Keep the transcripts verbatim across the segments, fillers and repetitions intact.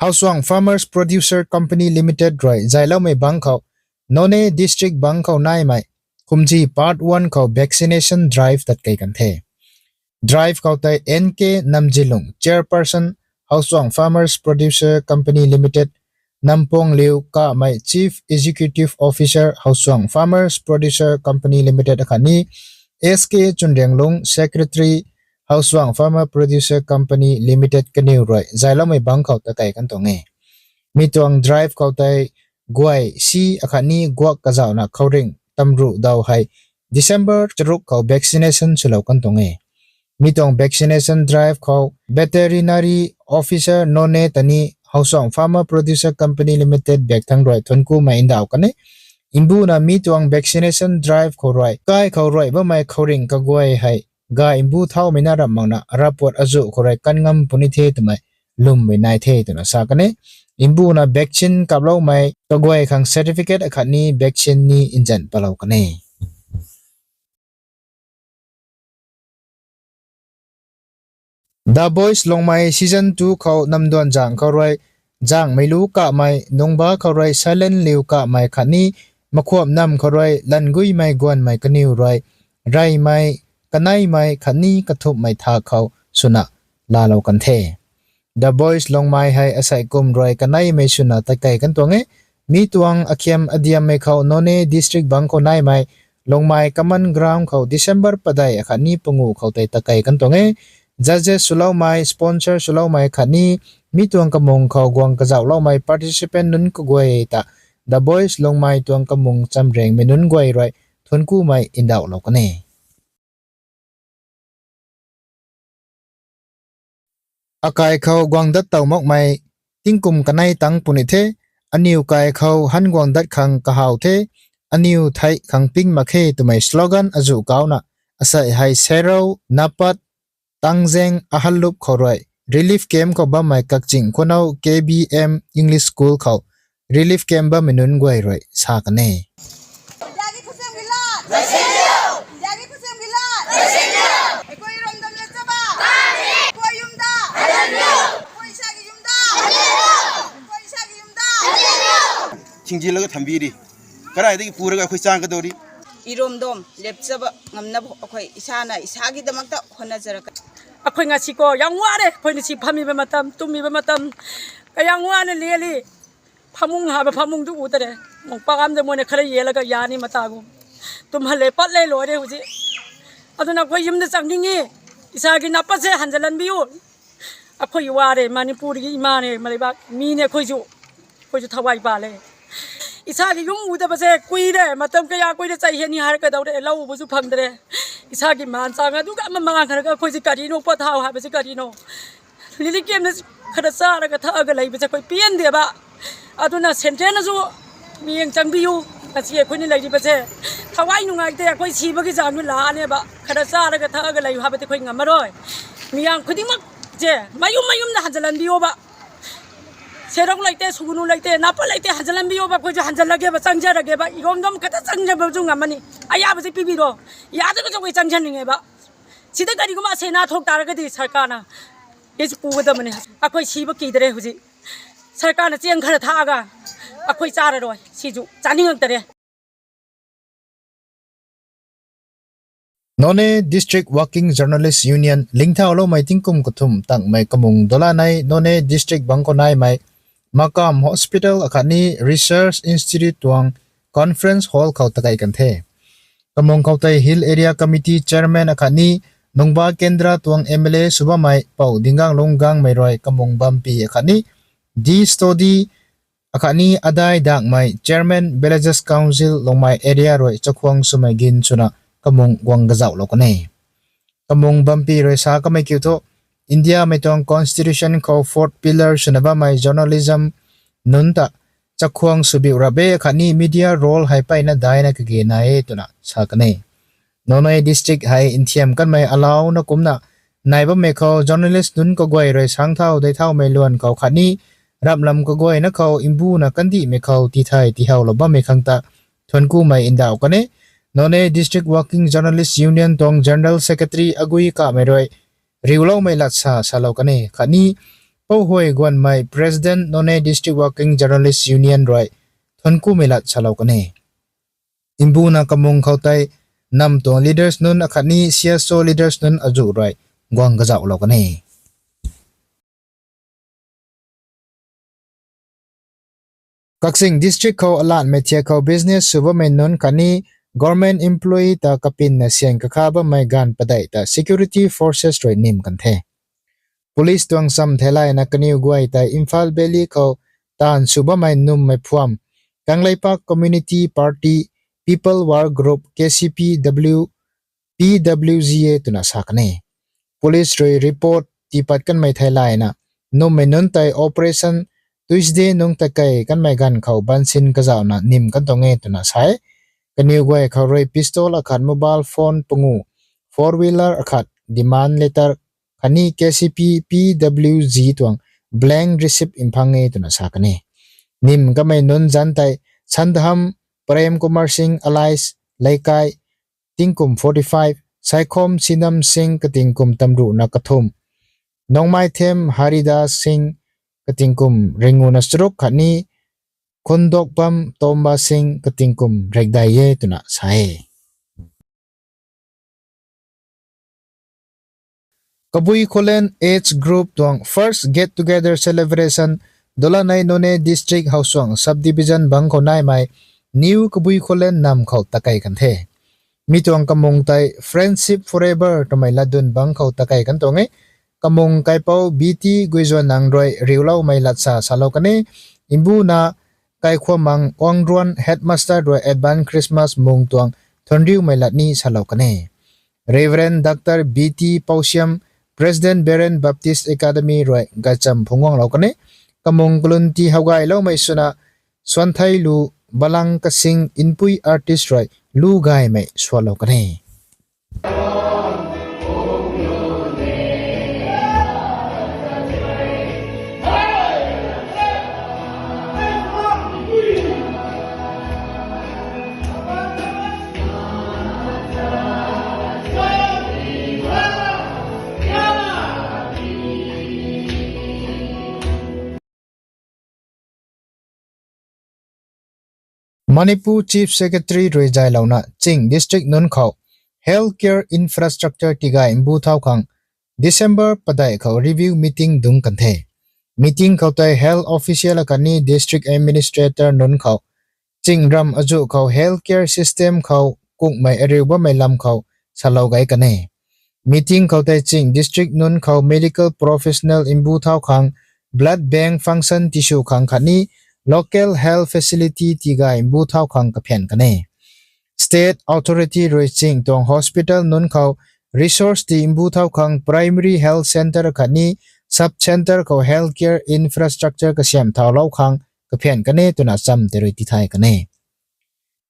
Hausuang Farmers Producer Company Limited rui zayloumei bangc khou, Noney District bangc khou naimei, Khumji Part one khou vaccination drive tat kei kan the. Drive khou tei N K Namjilung, Chairperson, Hausuang Farmers Producer Company Limited, Nampong Liu Kamei, Chief Executive Officer, Hausuang Farmers Producer Company Limited akhatni S K Chunrianglung, Secretary, Hausuang Farmer Producer Company Limited kaniw rui zayloumei bangc khou ta kei kan tuang e. Mi tuang drive khou tei guay si akhatni guak kazauhna khouringh tamruh daw hei December charuk khou vaccination swlou kan tuang e. Mi tuang vaccination drive khou Veterinary Officer Noney tani Hausuang Farmer Producer Company Limited bak thang rui thuanckumei ndauh kan e. Mbuna mi tuang vaccination drive khou rui kai khou rui bammei khouringh kaguay hei ga mbu thaumei na ramh makna ravpuat azuh khou rui kan ngam puni the twmei lwmmei nai the twna sa kan e. Mbuna vaccine kaploumei kaguay khang certificate akhatni vaccine ni nzan palou kan e. The Voice Longmai Season two khou namduan zang khou rui, Zangmeilu Kamei, Nungba khou rui Silent Liu Kamei khatni Makhuam Nam khou rui Languimei Guanmei kaniw rui, reymei, kaneimei khatni kathumhmei tha khou swna laalou kan the. The Voice Longmai hei asei kum rui kaneimei swna tatkei kan tuang e. Mi tuang akhiam adiammei khou Noney District bangc khou naimei Longmai Common Ground khou December padeih akhatni panguh khou tei tatkei kan tuang e. Judges swloumei, sponsor swloumei khatni mi tuang kamung khou guang kazauhloumei participant nunc kaguay ta The Voice Longmai tuang kamung chamrengmei nunc guay rui thuanckumei ndauhlou kan e. Akai khou guang dat tow makmei tingkum kanei tangc puni the, aniw kai khou han guang dat khang kahaw the, aniw theih khang ping mak khe twmei slogan azuh kauna, asei hei Serou, Napat, Tangzeng, Ahalup khou rui relief camp khou bammei Kakching Khunou K B M English School khou relief camp bammei nunc guay rui sa kan e. Thingzilak thambiri, karaidaki puraga khoi chang kadori. Iromdom lepchaba ngamna akhoi isana isagidakta hona jara ka. Akhoi ngasi khou yangware, akhoi nasi phamiba matam, tummiba matam, kayangwana leli. Phamung haba phamung tu u tare. Mung pagam de mone khara yelaga yani matagu. Tum hale pat le loi re huzi. Aduna akhoi yum da chang dingi. Isagi Napat se hanzalan biu. Akhoi ware Manipur gi ima ne malibak mi ne akhoi ju. Akhoi ju thawai ba le. Isagi yum u da ba se kui re matam kaya kui re chai heni har ka dau re lau bu ju phang dare. Isagi man chang adu ka ma mang khara ka akhoi ji kari no pa thau ha ba ji kari no. Lili kem na khara chara ka tha ga lei ba se akhoi pian de ba. Aduna sentence na ju miyang chang biu. Kasi akhoi ni lei di ba se. Thawai nungai te akhoi si ba ki jang nu la ne ba. Khara chara ka tha ga lei ha ba te akhoi ngam maroi. Miyang khuding mak je. Mayum mayum na hanzalan biu ba. Serok lei te, Sugunu lei te, Napat lei te hanzalan biu ba, akhoi ju hanzal lage ba, chang jara ge ba, iromdom kata chang jara ba ju ngam mani. Aya ba je pibi ro. Ya de ka ju akhoi chang jara ni nge ba. Sida kari kuma sena thok tara ka di sarkar na. Ye ji pu ga da mani. Akhoi si ba ki dare huzi. Sarkar na chiang khara tha ga. Akhoi chara roi. Si ju. Chani ngak tare. Noney District Working Journalist Union lingthauloumei tingkum kathumh tangmei kamung dolanei Noney District bangc khou naimei Makam Hospital akhatni Research Institute tuang Conference Hall khou takei kan the. Kamung khou tei Hill Area Committee Chairman akhatni Nungba Kendra tuang M L A sw bammei Pou Dinganglung Gangmei rui kamung bampi akhatni D Study akhatni Adai Dakmei Chairman Villages Council Longmai Area rui chakhwang swmei gin swna kamung guang kazauhlou kan e. Kamung bampi rui sa kamei kiu thu, Indiamei tuang Constitution khou fourth pillar swna bammei journalism nunc ta chakhwang sw biu rap e akhatni media role hei mpeyna daina kage nai e twna sa kan e. Noney District hei nthiam kanmei alauna kumna nai bammei khou journalist nunc kaguay rui sangcthau deithaumei luan khou khatni ramlam kaguayna khou mbuna kandihmei khou tithei tihowlou bammei khang ta thuanckumei ndauh kan e. Noney District Working Journalist Union tuang General Secretary Agui Kamei rui riuloumei latsa salou kan e khatni Pouhuay Guanmei, President, Noney District Working Journalist Union rui thuankumei lat salou kan e. Mbuna kamung khou tei nam tuang leaders nunc akhatni C S O leaders nunc azuh rui guang kazauhlou kan e. Kakching District khou alatmei thiak khou business sw bammei nunc khatni government employee ta kapinna syan kakha bammei ganv padeih ta security forces rui nim kan the. Police tuang cham theilayna kaniw guay tei Imphal Valley khou taanv sw bammei nummei phuam, Kangleipak Community Party, People Work Group, K C P W, P W G A twna sa kan e. Police rui report tiipat kanmei theilayna nummei nunc tei Operation Tuesday nungc takei kanmei ganv khou bansin kazauhna nim kan tuang e twna sa e. Kaniw guay khou rui pistol akhat, mobile phone pangu, four wheeler akhat, demand letter khatni K C P P W G tuang blank receipt mphang e twna sa kan e. Nim kamei nunc zanc tei Sandham Prem Kumar Singh alias Leikai, tingkum forty five, Saikhom Sinam Singh katingkum tamruhna kathumh, Nongmaithem Haridas Singh katingkum ringuna charuk khatni Khundokpam Tomba Singh katingkum rekdai e twna sa e. Kabui Khullen Age Group tuang first get together celebration Dolanai Noney District Housuang Subdivision bang khou naimei New Kabui Khullen nam khou takei kan the. Mi tuang kamung tei Friendship Forever twmei latdyn bang khou takei kan tuang e. Kamung kaipouc B T Guizuannang rui riuloumei latsa salou kan e. Mbuna Kaikhuamang Wangruan Headmaster rui Advance Christmas mung tuang thuanriumei lat ni salou kan e. Reverend Doctor B T Pousiam, President Beren Baptist Academy rui gaycham phungc guanglou kan e. Kamung kalunti howgayloumei swna Suantheilu Balang Kasing Inpui artist rui lu gaymei sualou kan e. Manipur Chief Secretary rui zaylouna Ching District nunc khou healthcare infrastructure tigay mbu thau khang December padeih khou review meeting dungc kan the. Meeting khou tei health official akhatni district administrator nunc khou Ching ram azuh khou healthcare system khou kukmei ariu bammei lam khou salou gay kan e. Meeting khou tei Ching District nunc khou medical professional mbu thau khang, blood bank function tisw khang khatni local health facility tigay mbu thau khang kaphian kan e. State authority rui Ching tuang hospital nunc khou resource ti mbu thau khang primary health centre khatni sub centre khou healthcare infrastructure kasiam thaulou khang kaphian kan e twna cham tei rui tithay kan e.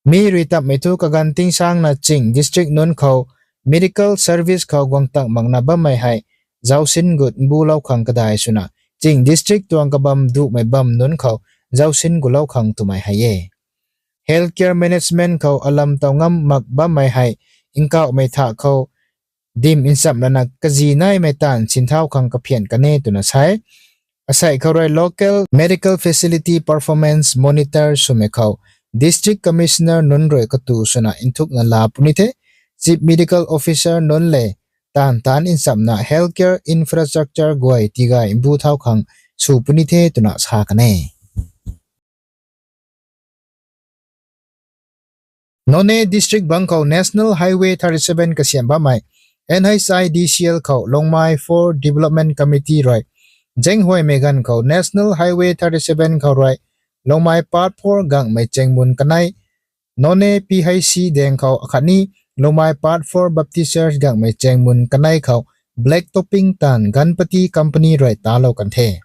Mi rui tapmei thu kaganv tingsangna Ching District nunc khou medical service khou guang tak makna bammei hei zausin gut mbulou khang kadai swna Ching District tuang kabam duhmei bam nunc khou zausin gulou khang twmei hei e. Healthcare management khou alam taw ngam mak bammei hei nkauhmei thah khou dim nchamh lana kazi naimei taanv sinthau khang kaphian kan e twna sa e. Asei khou rui local medical facility performance monitor swmei khou District Commissioner nunc rui katu swna nthukna laa puni the. Chief Medical Officer nunc le taanv taanc nchamhna healthcare infrastructure guay tigay mbu thau khang sw puni the twna sa kan e. Noney District bang khou National Highway thirty seven kasiam bammei N H I D C L khou Longmai four Development Committee rui zenghuaymei ganv khou National Highway thirty seven khou rui Longmai Part four gangmei chengmun kanei Noney P H C daeng khou akhatni Longmai Part four Baptist Church gangmei chengmun kanei khou black topping taanv Ganpati Company rui talou kan the.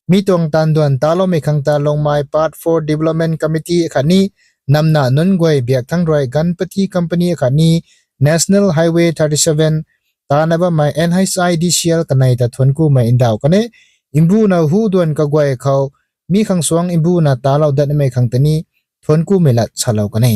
Mi tuang taanv duan taloumei khang ta Longmai Part four Development Committee akhatni namna nunc guay biak thangc rui Ganpati Company akhatni National Highway thirty seven tana bammei N H I D C L kanei ta thuanckumei ndauh kan e. Mbuna hu duan kaguay khou mi khang suang mbuna talou datmei khang tei ni thuanckumei lat salou kan e.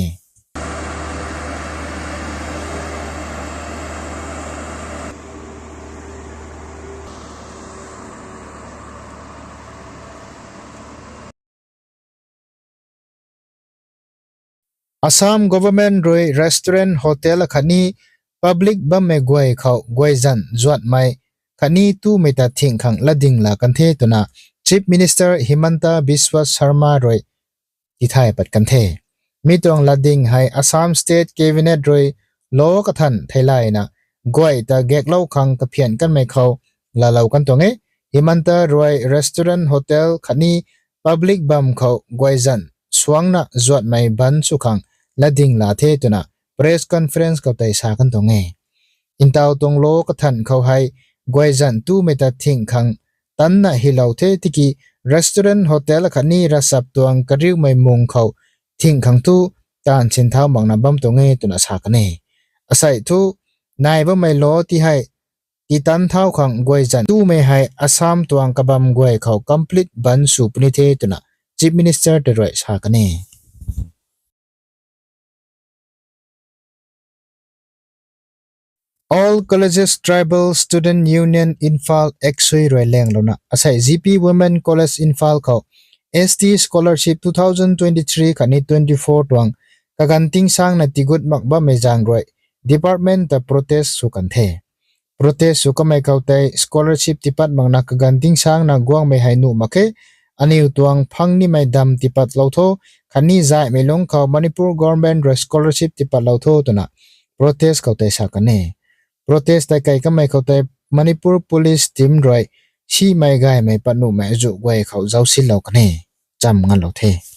Assam government rui restaurant, hotel akhatni public bammei guay khou guayzan zuatmei khatni tumei ta thing khang latding la kan the twna Chief Minister Himanta Biswa Sarma rui tithay pat kan the. Mi tuang latding hei Assam State Cabinet rui law kathan theilayna guay ta gaeklou khang kaphian kanmei khou laalou kan tuang e. Himanta rui restaurant, hotel khatni public bam khou guayzan suangna zuatmei ban sw khang latding la the twna press conference khou tei sa kan tuang e. Ntaw tuang law kathan khou hei guayzan tumei ta thing khang tanna hilou the tiki restaurant, hotel akhatni ravchap tuang kariumei mung khou thing khang thu taanv sinthau makna bam tuang e twna sa kan e. Asei thu nai bammei law ti hei titan thau khang guayzan tumei hei Assam tuang kabam guay khou complete ban sw puni the twna Chief Minister tei rui sa kan e. All Colleges Tribal Student Union Imphal, ACTSUI rui langlouna asei G P Women College Imphal khou S T scholarship two thousand twenty-three khatni twenty-four tuang kaganv tingsangna tigut mak bammei zaeng rui department ta protest sw kan the. Protest sw kamei khou tei scholarship tipat makna kaganv tingsangna guangmei hei nuh mak khe, aniw tuang phang nimei dam tipatlou tho, khatni zaihmei lungc khou Manipur government rui scholarship tipatlou tho twna protest khou tei sa kan e. Protest tei kei kamei khou tei Manipur police team rui simei gaymei pat nuhmei azuh guay khou zaucsinlou kan e. Cham nganlou the.